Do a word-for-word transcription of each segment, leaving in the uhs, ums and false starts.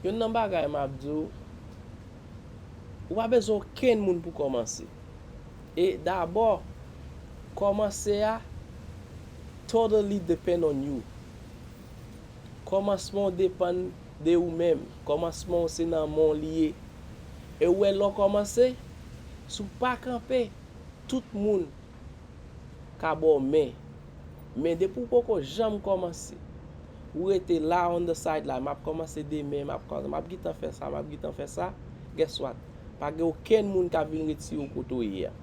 Youn nan bagay m ap di w, ou pa bezwen okenn moun pou kòmanse. E dabò, kòmanse a totally depend on you. Kòmansman w depann de ou menm. Kòmansman w se nan men w li ye. E ou wè lè w kòmanse, si w pa kanpe, tout moun ka ba w men. Men depi w poko janm kòmanse, ou rete la on the sideline, m ap kòmanse demen, m ap kòmanse, m ap gentan fè sa, m ap gentan fè sa, guess what? Pa gen okenn moun k ap vin retire w kote w ye a.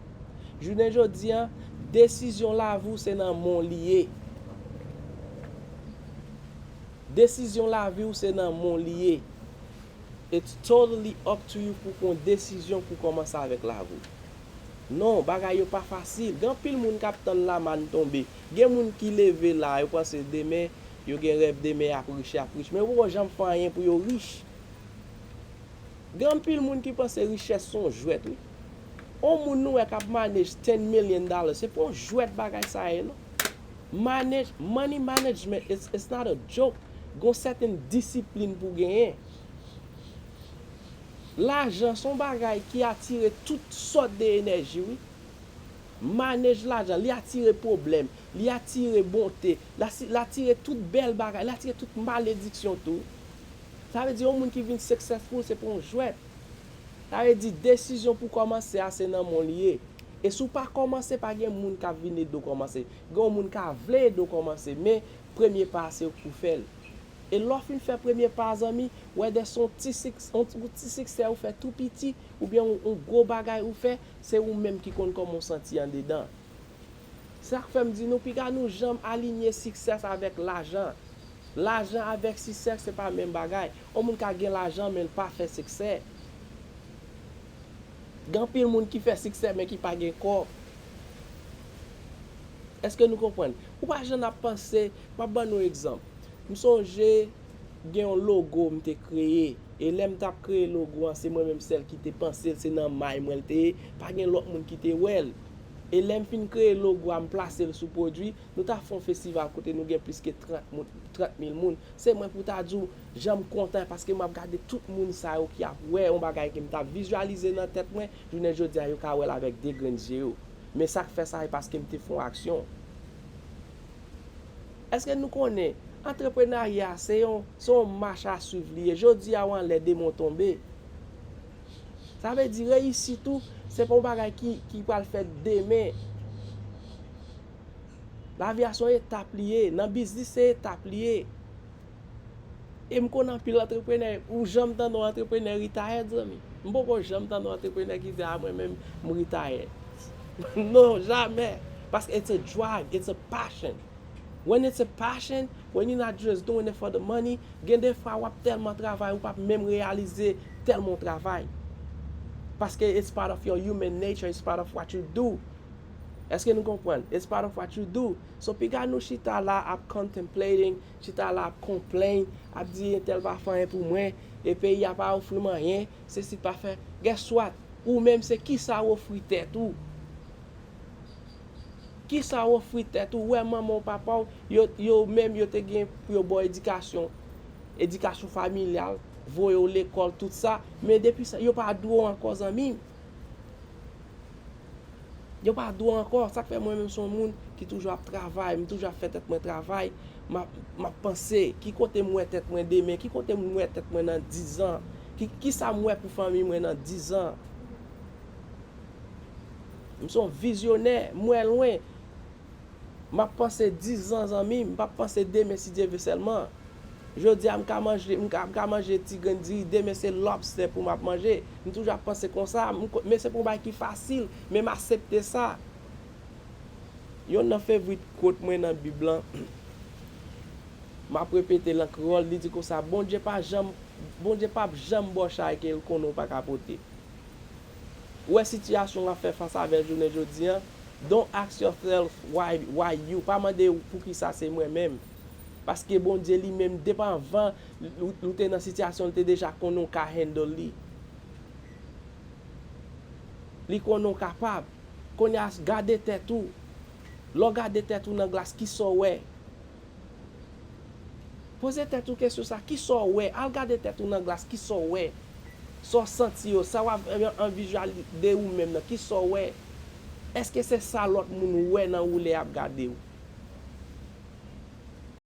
Jounen jodi a, desizyon lavi w se nan men w li ye. Desizyon lavi w se nan men w li ye. It's totally up to you pou pran desizyon pou kòmanse avèk lavi w. Non, bagay yo pa fasil. Gen anpil moun k ap tann lamàn tonbe. Gen moun ki leve la, yo panse demen, yo gen rèv demen y ap rich, y ap rich. Men yo poko janm fè anyen pou yo rich. Gen anpil moun ki panse richès se yon jwèt, wi. On moun nou wè k ap manage ten million dollars, se pa yon jwèt bagay sa ye, non. Manage, money management, it's, it's not a joke. Gon sèten disiplin pou genyen. Lajan se yon bagay ki atire tout sòt de enèji, wi. Manage lajan, li atire pwoblèm, li atire bonte, l asi-, l atire tout bèl bagay, li atire tout malediksyon tou. Sa vle di, yon moun ki vin successful, se pa yon jwèt. Sa vle di, desizyon pou kòmanse a, se nan men w li ye. E si w pa kòmanse, pa gen moun k ap vin ede w kòmanse. Gen yon moun k ap vle ede w kòmanse, men premye pa a se ou k pou fè l. E lè w fin fè premye pa a, zanmi, whether se yon ti siks-, yon ti, yon ti siksè ou fè tou piti, oubyen yon, yon gwo bagay ou fè, se ou menm ki konn kòman w santi anndedan. Sa k fè m di nou, piga nou janm alinye siksè avèk lajan. Lajan avèk siksè se pa menm bagay. Yon moun ka gen lajan, men l pa fè siksè. Gen anpil moun ki fè siksè, men ki pa gen kòb. Èske nou konprann? Ou pa janm ap panse, m ap ban nou egzanp. M sonje gen yon logo m te kreye. E lè m t ap kreye logo an, se mwen menm sèl ki te panse l, se nan may mwen l te ye. Pa gen lòt moun ki te wè l. E lè m fin kreye logo a, m plase l sou pwodui, nou t ap fè yon festival kote nou gen plis ke trant moun, trant mil moun. Se mwen pou ta di w, jan m kontan paske m ap gade tout moun sa yo ki ap wè yon bagay ke m t ap vizyalize nan tèt mwen, jounen jodi a yo ka wè l avèk de grenn zye yo. Men sa k fè sa, se paske m te fè yon aksyon. Èske nou konnen, antreprenarya se yon, se yon mach a swiv li ye. Jodi a w anlè, demen w tonbe. Sa vle di reyisit ou, se pa yon bagay ki, ki pral fèt demen. Lavi a se yon etap li ye. Nan biznis, se etap li ye. E m konn anpil antreprenè. Ou janm tande yon antreprenè retire, zanmi? M poko janm tande yon antreprenè ki di, "A, mwen menm, m retire." Non, jamè. Paske it's a drive, it's a passion. When it's a passion, when you're not just doing it for the money, gen de fwa w ap tèlman travay, ou p ap menm reyalize tèlman w travay. Paske it's part of your human nature, it's part of what you do. Èske nou konprann? It's part of what you do. So, piga nou chita la ap contemplating, chita la ap complain, ap di entèl pa fè anyen pou mwen, e peyi a pa ofri m anyen, sesi pa fè. Guess what? Ou menm, se kisa w ofri tèt ou? Kisa w ofri tèt ou? Ou wè manman w, papa w, yo, yo menm, yo te gen pou yo ba w edikasyon, edikasyon familyal, voye w lekòl, tout sa, men depi sa, yo pa dwe w ankò, zanmi m. Yo pa dwe w ankò. Sa k fè mwen menm se yon moun ki toujou ap travay, m toujou ap fè tèt mwen travay. M ap, m ap panse, ki kote m wè tèt mwen demen, ki kote m wè tèt mwen nan diz an, ki, kisa m wè pou fanmi mwen nan diz an. M se yon vizyonè, m wè lwen. M ap panse diz an, zanmi, m p ap panse demen si Dye vle sèlman. Jodi a, m ka manje, m ka, m ka manje ti grenn diri, demen se lobstè pou m ap manje. M toujou ap panse konsa, m ko-, men se pa yon bagay ki fasil, men m aksepte sa. Yonn nan favorite quote mwen nan Bib lan, m ap repete l an kreyòl, li di konsa, Bondye pa janm, Bondye p ap janm ba w chay ke l konnen w pa ka pote. Ou wè sitiyasyon w ap fè fas avè l jounen jodi a, don't ask yourself why, why you. Pa mande w poukisa se mwen menm. Paske Bondye li menm, depi anvan ou, ou te nan sitiyasyon, li te deja konnen w ka handle li. Li konnen w kapab. Kounye a, gade tèt ou. Lè w gade tèt ou nan glas, kisa w wè? Poze tèt ou kesyon sa, kisa w wè? Al gade tèt ou nan glas, kisa w wè? Sa w santi yo, sa w ap anvizyalize ou menm nan, kisa w wè? Èske se sa lòt moun wè nan ou lè y ap gade w?